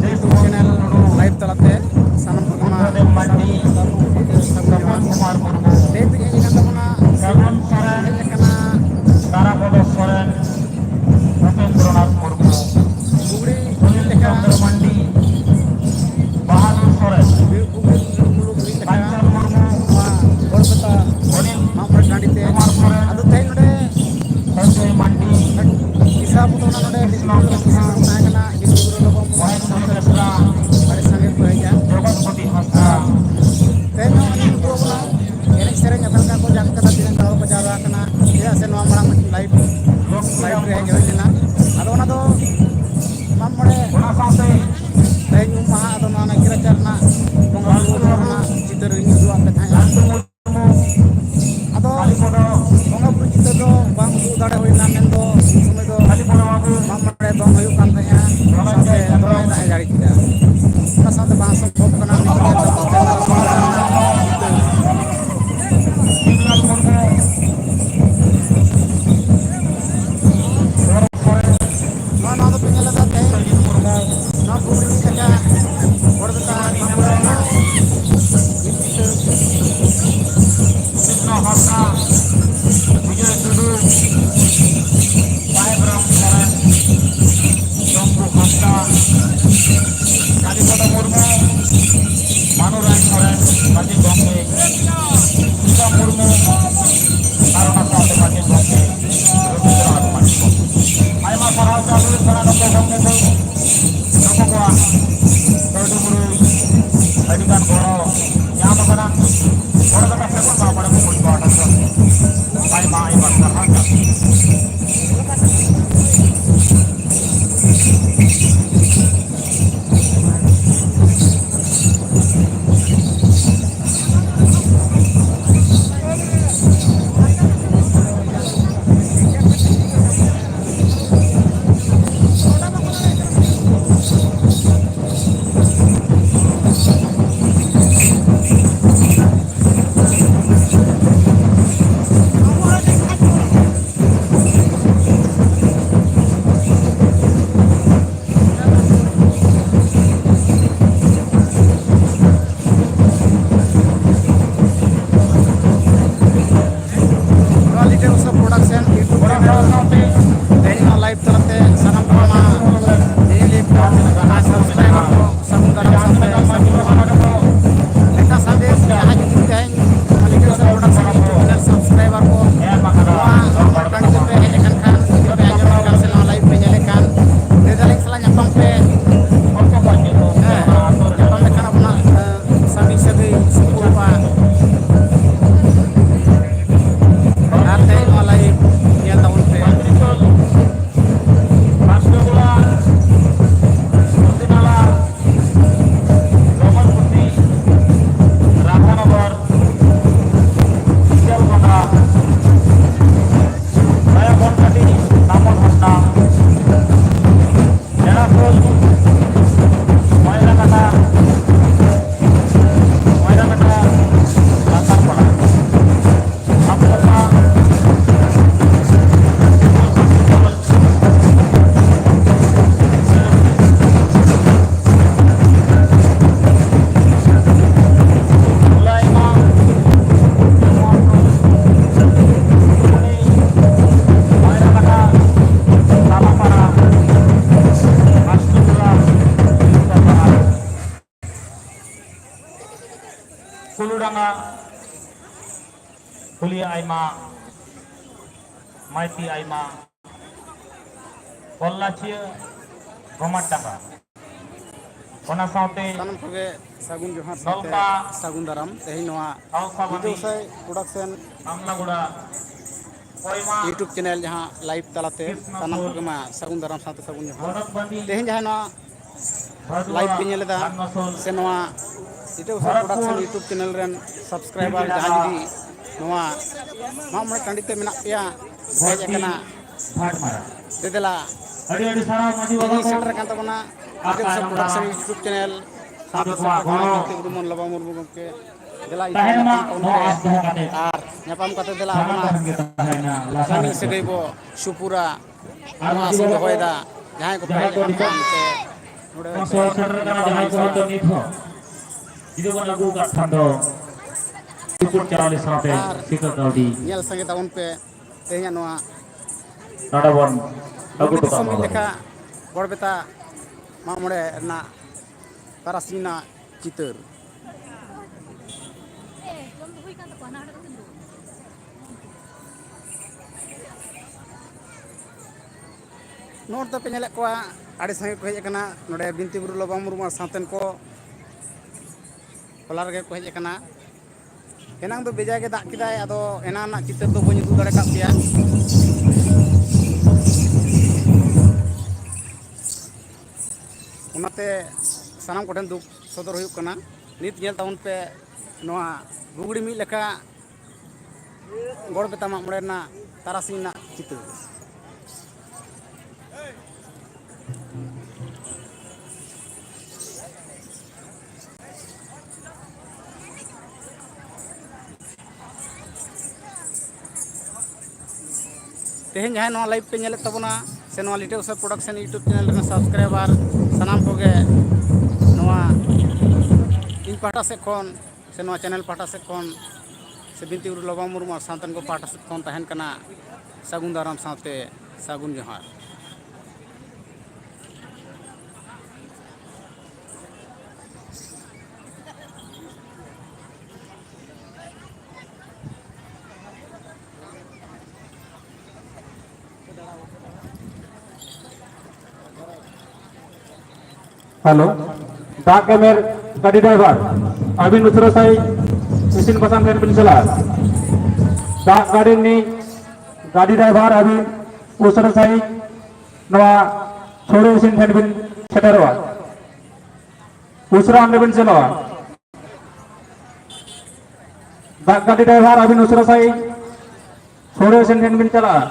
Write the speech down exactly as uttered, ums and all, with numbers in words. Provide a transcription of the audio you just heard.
YouTube channel live ᱛᱟᱞᱟᱛᱮ ᱥᱟᱱᱟᱢ ᱠᱚ ᱚᱱᱟ ᱥᱟᱹᱜᱩᱱ ᱥᱟᱹᱜᱩᱱ ᱡᱚᱦᱟᱨ᱾ ᱛᱮᱦᱮᱧ ᱫᱚ ᱦᱮᱡ ᱟᱠᱟᱱ ᱛᱟᱵᱚᱱᱟ ᱥᱟᱹᱜᱩᱱ ᱥᱚᱨᱮᱱ, ᱦᱮᱡ ᱟᱠᱟᱱᱟ ᱛᱟᱨᱟᱯᱚᱫᱚ ᱥᱚᱨᱮᱱ, ᱩᱯᱮᱱᱫᱨᱚᱱᱟᱛᱷ ᱢᱩᱨᱢᱩ, ᱵᱩᱜᱲᱤ ᱥᱩᱱᱤᱞ ᱞᱮᱠᱟ ᱪᱚᱱᱫᱨᱚ ᱢᱟᱱᱰᱤ, ᱵᱟᱦᱟᱫᱩᱨ ᱥᱚᱨᱮᱱ, ᱵᱩᱜᱲᱤ ᱢᱩᱨᱢᱩ ᱞᱮᱠᱟ ᱠᱟᱧᱪᱚᱱ ᱢᱩᱨᱢᱩ, ᱱᱚᱣᱟ ᱜᱚᱲᱵᱮᱛᱟ ᱚᱱᱤᱞ ᱢᱟᱜ ᱢᱚᱬᱮ ᱴᱟᱺᱰᱤ ᱛᱮ᱾ ᱠᱩᱢᱟᱨ ᱥᱚᱨᱮᱱ, ᱟᱫᱚ ᱛᱮᱦᱮᱧ ᱱᱚᱰᱮ ᱥᱚᱧᱡᱚᱭ ᱢᱟᱱᱰᱤ, ᱵᱤᱥᱟᱯ ᱫᱚ ᱚᱱᱟ ᱱᱚᱰᱮ ᱵᱤᱥᱱᱩ ᱠᱤᱥᱠᱩ, ᱛᱟᱦᱮᱸ ᱠᱟᱱᱟ, ᱦᱤᱡᱩᱜ ᱜᱩᱨᱩ ᱞᱚᱵᱚ ᱢᱚᱦᱮᱥ ᱵᱮᱥᱨᱟ, ᱟᱹᱰᱤ ᱥᱟᱸᱜᱮ ᱠᱚ ᱦᱮᱡᱼᱟ᱾ ᱡᱚᱜᱚᱛᱯᱚᱛᱤ ᱦᱟᱸᱥᱫᱟ᱾ ᱛᱮᱦᱮᱧ ᱦᱚᱸ ᱟᱹᱞᱤᱧ ᱩᱫᱩᱜ ᱟᱠᱟᱱᱟ, ᱮᱱᱮᱡ ᱥᱮᱨᱮᱧ ᱚᱠᱟ ᱞᱮᱠᱟ ᱠᱚ ᱡᱟᱠ ᱠᱟᱫᱟ, ᱛᱤᱱᱟᱹᱜ ᱜᱟᱱ ᱦᱚᱲ ᱠᱚ ᱡᱟᱣᱨᱟ ᱟᱠᱟᱱᱟ, ᱪᱮᱫᱟᱜ ᱥᱮ ᱱᱚᱣᱟ ᱢᱟᱲᱟᱝ ᱢᱤᱫᱴᱤᱡ ᱞᱟᱭᱤᱵᱷ, ᱞᱟᱭᱤᱵᱷ ᱨᱮ ᱦᱮᱡ ᱦᱩᱭ ᱞᱮᱱᱟ᱾ ᱟᱫᱚ ᱚᱱᱟ ᱫᱚ ᱢᱟᱜ ᱢᱚᱬᱮ ᱚᱱᱟ ᱥᱟᱶᱛᱮ ᱛᱮᱦᱮᱧ ᱩᱢ ᱢᱟᱦᱟ, ᱟᱫᱚ ᱱᱚᱣᱟ ᱱᱟᱭᱠᱮ ᱨᱟᱪᱟ ᱨᱮᱱᱟᱜ ᱵᱚᱸᱜᱟ ᱵᱩᱨᱩ ᱫᱚ ᱚᱱᱟ ᱪᱤᱛᱟᱹᱨ ᱤᱧ ᱩᱫᱩᱜ ᱟᱫ ᱯᱮ ᱛᱟᱦᱮᱸᱫᱼᱟ᱾ ᱟᱫᱚ ᱵᱚᱸᱜᱟ ᱵᱩᱨᱩ ᱪᱤᱛᱟᱹᱨ ᱫᱚ ᱵᱟᱝ ᱩᱫᱩᱜ ᱫᱟᱲᱮ ᱦᱩᱭ ᱞᱮᱱᱟ, ᱢᱮᱱᱫᱚ ᱩᱱ ᱥᱚᱢᱚᱭ ᱫᱚ ᱢᱟᱜ ᱢᱚᱬᱮ ᱫᱚᱝ ᱦᱩᱭᱩᱜ ᱠᱟᱱ ᱛᱟᱦᱮᱸᱫᱼᱟ, ᱥᱟᱶᱛᱮ ᱫᱚᱢᱮ ᱫᱟᱜ ᱮ ᱡᱟᱹᱲᱤ ᱠᱮᱫᱟ, ᱚᱱᱟ ᱥᱟᱶᱛᱮ ᱵᱟᱝ ᱥᱚᱢᱵᱷᱚᱵ ᱠᱟᱱᱟ᱾ ᱱᱚᱣᱟ, ᱱᱚᱣᱟ ᱫᱚᱯᱮ ᱧᱮᱞ ᱮᱫᱟ ᱛᱮᱦᱮᱧ ᱱᱚᱣᱟ ᱵᱩᱨᱩ ᱨᱮ ᱪᱮᱫ ᱞᱮᱠᱟ ᱦᱚᱲ ᱠᱚ ᱛᱟᱦᱮᱸ ᱠᱟᱱᱟ᱾ ᱥᱤᱵᱱᱟ ᱦᱟᱸᱥᱫᱟ, ᱵᱤᱡᱚᱭ ᱴᱩᱰᱩ, ᱥᱟᱦᱮᱵ ᱨᱟᱢ ᱥᱚᱨᱮᱱ, ᱥᱚᱢᱵᱷᱩ ᱦᱟᱸᱥᱫᱟ, ᱠᱟᱞᱤᱯᱚᱫᱚ ᱢᱩᱨᱢᱩ, ᱢᱟᱱᱩ ᱨᱟᱭ ᱥᱚᱨᱮᱱ, ᱢᱟᱹᱡᱷᱤ ᱜᱚᱢᱠᱮ, ᱥᱩᱫᱷᱟ ᱢᱩᱨᱢᱩ, ᱟᱨ ᱚᱱᱟ ᱥᱟᱶᱛᱮ ᱢᱟᱹᱡᱷᱤ ᱜᱚᱢᱠᱮ ᱨᱚᱵᱤᱱᱫᱨᱚᱱᱟᱛᱷ ᱢᱟᱹᱡᱷᱤ ᱜᱚᱢᱠᱮ᱾ ᱟᱭᱢᱟ ᱥᱟᱨᱦᱟᱣ ᱪᱟᱞ ᱦᱩᱭᱩᱜ ᱠᱟᱱᱟ ᱱᱩᱠᱩ ᱜᱚᱢᱠᱮ ᱠᱚ, ᱱᱩᱠᱩ ᱠᱚᱣᱟᱜ ᱠᱟᱹᱣᱰᱤ ᱢᱩᱨᱟᱹᱭ ᱟᱹᱰᱤᱜᱟᱱ ᱜᱚᱲᱚ ᱧᱟᱢ ᱟᱠᱟᱱᱟ᱾ ᱜᱚᱲᱚ ᱠᱟᱛᱮ ᱥᱮᱵᱚᱱ ᱵᱟᱵᱟᱲᱮ ᱠᱚ ᱠᱩᱲᱤ ᱯᱟᱦᱴᱟ ᱠᱷᱚᱱ ᱟᱭᱢᱟ ᱟᱭᱢᱟ ᱥᱟᱨᱦᱟᱣ ᱪᱟᱞ᱾ ᱯᱩᱞᱤᱭᱟᱹ ᱟᱭᱢᱟ, ᱢᱟᱹᱭᱛᱤ ᱟᱭᱢᱟ, ᱠᱚᱞᱞᱟᱪᱤᱭᱟᱹ ᱜᱚᱢᱟᱴ ᱰᱟᱸᱜᱟ᱾ ᱚᱱᱟ ᱥᱟᱶᱛᱮ ᱥᱟᱱᱟᱢ ᱠᱚᱜᱮ ᱥᱟᱹᱜᱩᱱ ᱡᱚᱦᱟᱨ ᱥᱟᱶᱛᱮ ᱱᱚᱞᱯᱟ ᱥᱟᱹᱜᱩᱱ ᱫᱟᱨᱟᱢ᱾ ᱛᱮᱦᱮᱧ ᱱᱚᱣᱟ ᱟᱣᱥᱟᱵᱟᱫᱤ ᱜᱤᱫᱟᱹ ᱜᱚᱸᱥᱟᱭ ᱯᱨᱚᱰᱟᱠᱥᱚᱱ ᱟᱢᱞᱟᱜᱩᱲᱟ ᱠᱚᱭᱢᱟ YouTube ᱪᱮᱱᱮᱞ ᱡᱟᱦᱟᱸ ᱞᱟᱭᱤᱵᱷ ᱛᱟᱞᱟᱛᱮ ᱥᱟᱱᱟᱢ ᱠᱤᱥᱱᱚᱯᱩᱨ ᱠᱚᱜᱮ ᱢᱟ ᱥᱟᱹᱜᱩᱱ ᱫᱟᱨᱟᱢ ᱥᱟᱶᱛᱮ ᱥᱟᱹᱜᱩᱱ ᱡᱚᱦᱟᱨ᱾ ᱵᱚᱱᱚᱛᱵᱟᱱᱫᱤ ᱛᱮᱦᱮᱧ ᱡᱟᱦᱟᱸ ᱱᱚᱣᱟ ᱵᱷᱟᱫᱩᱣᱟ ᱞᱟᱭᱤᱵᱷ ᱯᱮ ᱧᱮᱞ ᱮᱫᱟ ᱵᱷᱟᱱᱱᱟᱥᱳᱞ ᱥᱮ ᱱᱚᱣᱟ ᱜᱤᱫᱟᱹ ᱜᱚᱸᱥᱟᱭ ᱵᱷᱚᱨᱚᱛᱯᱩᱨ ᱯᱨᱚᱰᱟᱠᱥᱚᱱ YouTube ᱪᱮᱱᱮᱞ ᱨᱮᱱ ᱥᱟᱵᱥᱠᱨᱟᱭᱵᱟᱨ ᱡᱟᱦᱟᱸᱭ ᱡᱩᱫᱤ ᱱᱚᱣᱟ ᱢᱟᱜ ᱢᱚᱬᱮ ᱴᱟᱺᱰᱤ ᱛᱮ ᱢᱮᱱᱟᱜ ᱯᱮᱭᱟ, ᱦᱮᱡ ᱵᱚᱱᱫᱤ ᱟᱠᱟᱱᱟ, ᱵᱷᱟᱴᱢᱟᱨᱟ᱾ ᱫᱮᱫᱮᱞᱟ, ᱟᱹᱰᱤ ᱟᱹᱰᱤ ᱥᱟᱨᱦᱟᱣ ᱢᱟᱹᱡᱷᱤ ᱵᱟᱵᱟ ᱛᱮᱦᱮᱧ ᱠᱚ᱾ ᱥᱮᱴᱮᱨ ᱟᱠᱟᱱ ᱛᱟᱵᱚᱱᱟ ᱟᱨ ᱜᱤᱫᱟᱹ ᱜᱚᱸᱥᱟᱭ ᱛᱟᱭᱱᱚᱢ ᱯᱨᱚᱰᱟᱠᱥᱚᱱ ᱫᱟᱨᱟᱢ YouTube ᱪᱮᱱᱮᱞ ᱥᱟᱶᱛᱮ ᱟᱵᱚ ᱥᱟᱶᱛᱮ ᱠᱚᱣᱟᱜ ᱡᱟᱦᱟᱸᱭ ᱜᱚᱲᱚ ᱜᱚᱢᱠᱮ ᱜᱩᱨᱩ ᱢᱚᱱ ᱞᱚᱵᱟ ᱢᱩᱨᱢᱩ ᱜᱚᱢᱠᱮ, ᱫᱮᱞᱟ ᱤᱧ ᱛᱟᱦᱮᱱ ᱴᱷᱮᱱ ᱢᱟ ᱧᱟᱯᱟᱢ ᱛᱟᱵᱚᱱ ᱱᱚᱣᱟ ᱯᱮ᱾ ᱟᱸᱥ ᱫᱚᱦᱚ ᱠᱟᱛᱮ ᱟᱨ ᱧᱟᱯᱟᱢ ᱠᱟᱛᱮ ᱫᱮᱞᱟ ᱥᱟᱱᱟᱢ ᱟᱵᱚᱱᱟᱜ ᱠᱚᱴᱷᱮᱱ ᱜᱮ ᱛᱟᱦᱮᱱᱟ ᱞᱟᱥᱟᱲᱦᱮᱫ ᱥᱟᱺᱜᱤᱧ ᱛᱮ᱾ ᱥᱟᱹᱜᱟᱹᱭ ᱵᱚ ᱥᱩᱯᱩᱨᱟ᱾ ᱟᱨ ᱱᱚᱣᱟ ᱢᱟᱹᱡᱷᱤ ᱥᱤᱧ ᱵᱟᱵᱟ ᱠᱚ ᱫᱚᱦᱚᱭᱮᱫᱟ, ᱡᱟᱦᱟᱸᱭ ᱠᱚᱯᱮ ᱡᱟᱦᱟᱸᱭ ᱦᱮᱡ ᱠᱚ ᱟᱠᱟᱱ ᱱᱤᱛᱚᱜ ᱠᱷᱟᱱ ᱯᱮ ᱱᱚᱰᱮ ᱠᱚ ᱯᱮ ᱥᱚᱦᱚᱨ ᱥᱮᱴᱮᱨ ᱟᱠᱟᱱᱟ, ᱧᱟᱯᱟᱢ ᱡᱟᱦᱟᱸᱭ ᱠᱚ ᱢᱤᱥᱚᱜᱼᱟ᱾ ᱦᱚᱭᱛᱳ ᱱᱤᱛ ᱦᱚᱸ ᱡᱩᱫᱤ ᱵᱚᱱ ᱟᱹᱜᱩ ᱟᱠᱟᱫ ᱠᱷᱟᱱ ᱫᱚ ᱨᱤᱯᱳᱨᱴ ᱪᱟᱣᱞᱮ ᱥᱟᱶᱛᱮ ᱟᱨ ᱥᱤᱠᱟ ᱠᱟᱹᱣᱰᱤ ᱧᱮᱞ ᱥᱟᱸᱜᱮ ᱛᱟᱵᱚᱱ ᱯᱮ ᱛᱮᱦᱮᱧᱟᱜ ᱱᱚᱣᱟ ᱱᱚᱰᱮ ᱵᱚᱱ ᱟᱹᱜᱩ ᱜᱩᱲᱵᱤ ᱦᱚᱴᱚ ᱠᱟᱜ ᱫᱤᱥᱚᱢ ᱢᱟ ᱢᱤᱫ ᱵᱟᱵᱟ᱾ ᱞᱮᱠᱟ ᱜᱚᱲᱵᱮᱛᱟ ᱢᱟᱜ ᱢᱚᱬᱮ ᱨᱮᱱᱟᱜ ᱛᱟᱨᱟᱥᱤᱧ ᱨᱮᱱᱟᱜ ᱪᱤᱛᱟᱹᱨ᱾ ᱱᱚᱜᱼᱚᱭ ᱛᱟᱯᱮ ᱧᱮᱞᱮᱫ ᱠᱚᱣᱟ, ᱟᱹᱰᱤ ᱥᱟᱸᱜᱮ ᱠᱚ ᱦᱮᱡ ᱟᱠᱟᱱᱟ ᱱᱚᱰᱮ ᱵᱤᱱᱛᱤ ᱵᱩᱨᱩ ᱞᱚᱵᱟ ᱢᱩᱨᱢᱩ ᱟᱨ ᱥᱟᱶᱛᱮᱱ ᱠᱚ᱾ ᱦᱚᱞᱟ ᱨᱮᱜᱮ ᱠᱚ ᱦᱮᱡ ᱟᱠᱟᱱᱟ᱾ ᱮᱱᱟᱝ ᱫᱚ ᱵᱮᱡᱟᱭ ᱜᱮ ᱫᱟᱜ ᱠᱮᱫᱟᱭ, ᱟᱫᱚ ᱮᱱᱟᱝ ᱨᱮᱱᱟᱜ ᱪᱤᱛᱟᱹᱨ ᱫᱚ ᱵᱟᱹᱧ ᱩᱫᱩᱜ ᱫᱟᱲᱮ ᱠᱟᱜ ᱯᱮᱭᱟ᱾ ᱚᱱᱟᱛᱮ ᱥᱟᱱᱟᱢ ᱠᱚᱴᱷᱮᱱ ᱫᱩᱠ ᱥᱚᱫᱚᱨ ᱦᱩᱭᱩᱜ ᱠᱟᱱᱟ᱾ ᱱᱤᱛ ᱧᱮᱞ ᱛᱟᱵᱚᱱ ᱯᱮ ᱱᱚᱣᱟ ᱵᱩᱜᱲᱤ ᱢᱤᱫ ᱞᱮᱠᱟ ᱜᱚᱲ ᱵᱮᱛᱟ ᱢᱟᱜ ᱢᱚᱬᱮ ᱨᱮᱱᱟᱜ ᱛᱟᱨᱟᱥᱤᱧ ᱨᱮᱱᱟᱜ ᱪᱤᱛᱟᱹᱨ᱾ ᱛᱮᱦᱮᱧ ᱡᱟᱦᱟᱸᱭ ᱱᱚᱣᱟ ᱞᱟᱭᱤᱵᱷ ᱯᱮ ᱧᱮᱞᱮᱫ ᱛᱟᱵᱚᱱᱟ ᱥᱮ ᱱᱚᱣᱟ ᱞᱤᱴᱟᱹ ᱜᱚᱸᱥᱟᱭ ᱯᱨᱚᱰᱟᱠᱥᱚᱱ YouTube ᱪᱮᱱᱮᱞ ᱨᱮᱱ ᱥᱟᱵᱥᱠᱨᱟᱭᱵᱟᱨ ᱥᱟᱱᱟᱢ ᱠᱚᱜᱮ ᱱᱚᱣᱟ ᱤᱧ ᱯᱟᱦᱴᱟ ᱥᱮᱫ ᱠᱷᱚᱱ ᱥᱮ ᱱᱚᱣᱟ ᱪᱮᱱᱮᱞ ᱯᱟᱦᱴᱟ ᱥᱮᱫ ᱠᱷᱚᱱ ᱥᱮ ᱵᱤᱱᱛᱤ ᱜᱩᱨᱩ ᱞᱚᱵᱟ ᱢᱩᱨᱢᱩ ᱟᱨ ᱥᱟᱶᱛᱮᱱ ᱠᱚ ᱯᱟᱦᱴᱟ ᱥᱮᱫ ᱠᱷᱚᱱ ᱛᱟᱦᱮᱱ ᱠᱟᱱᱟ ᱥᱟᱹᱜᱩᱱ ᱫᱟᱨᱟᱢ ᱥᱟᱶᱛᱮ ᱥᱟᱹᱜᱩᱱ ᱡᱚᱦᱟᱨ᱾ ᱦᱮᱞᱳ, ᱫᱟᱜ ᱜᱮᱢᱮᱨ ᱜᱟᱹᱰᱤ ᱰᱨᱟᱭᱵᱷᱟᱨ, ᱟᱹᱵᱤᱱ ᱩᱥᱟᱹᱨᱟ ᱥᱟᱺᱦᱤᱡ ᱤᱥᱤᱱ ᱵᱟᱥᱟᱝ ᱴᱷᱮᱱ ᱵᱤᱱ ᱪᱟᱞᱟᱜᱼᱟ᱾ ᱫᱟᱜ ᱜᱟᱹᱰᱤ ᱨᱤᱱᱤᱡ ᱜᱟᱹᱰᱤ ᱰᱨᱟᱭᱵᱷᱟᱨ, ᱟᱹᱵᱤᱱ ᱩᱥᱟᱹᱨᱟ ᱥᱟᱺᱦᱤᱡ ᱱᱚᱣᱟ ᱥᱳᱲᱮ ᱤᱥᱤᱱ ᱴᱷᱮᱱ ᱵᱤᱱ ᱥᱮᱴᱮᱨᱚᱜᱼᱟ᱾ ᱩᱥᱟᱹᱨᱟ ᱚᱸᱰᱮ ᱵᱤᱱ ᱪᱟᱞᱟᱜᱼᱟ᱾ ᱫᱟᱜ ᱜᱟᱹᱰᱤ ᱰᱨᱟᱭᱵᱷᱟᱨ, ᱟᱹᱵᱤᱱ ᱩᱥᱟᱹᱨᱟ ᱥᱟᱺᱦᱤᱡ ᱥᱳᱲᱮ ᱤᱥᱤᱱ ᱴᱷᱮᱱ ᱵᱤᱱ ᱪᱟᱞᱟᱜᱼᱟ᱾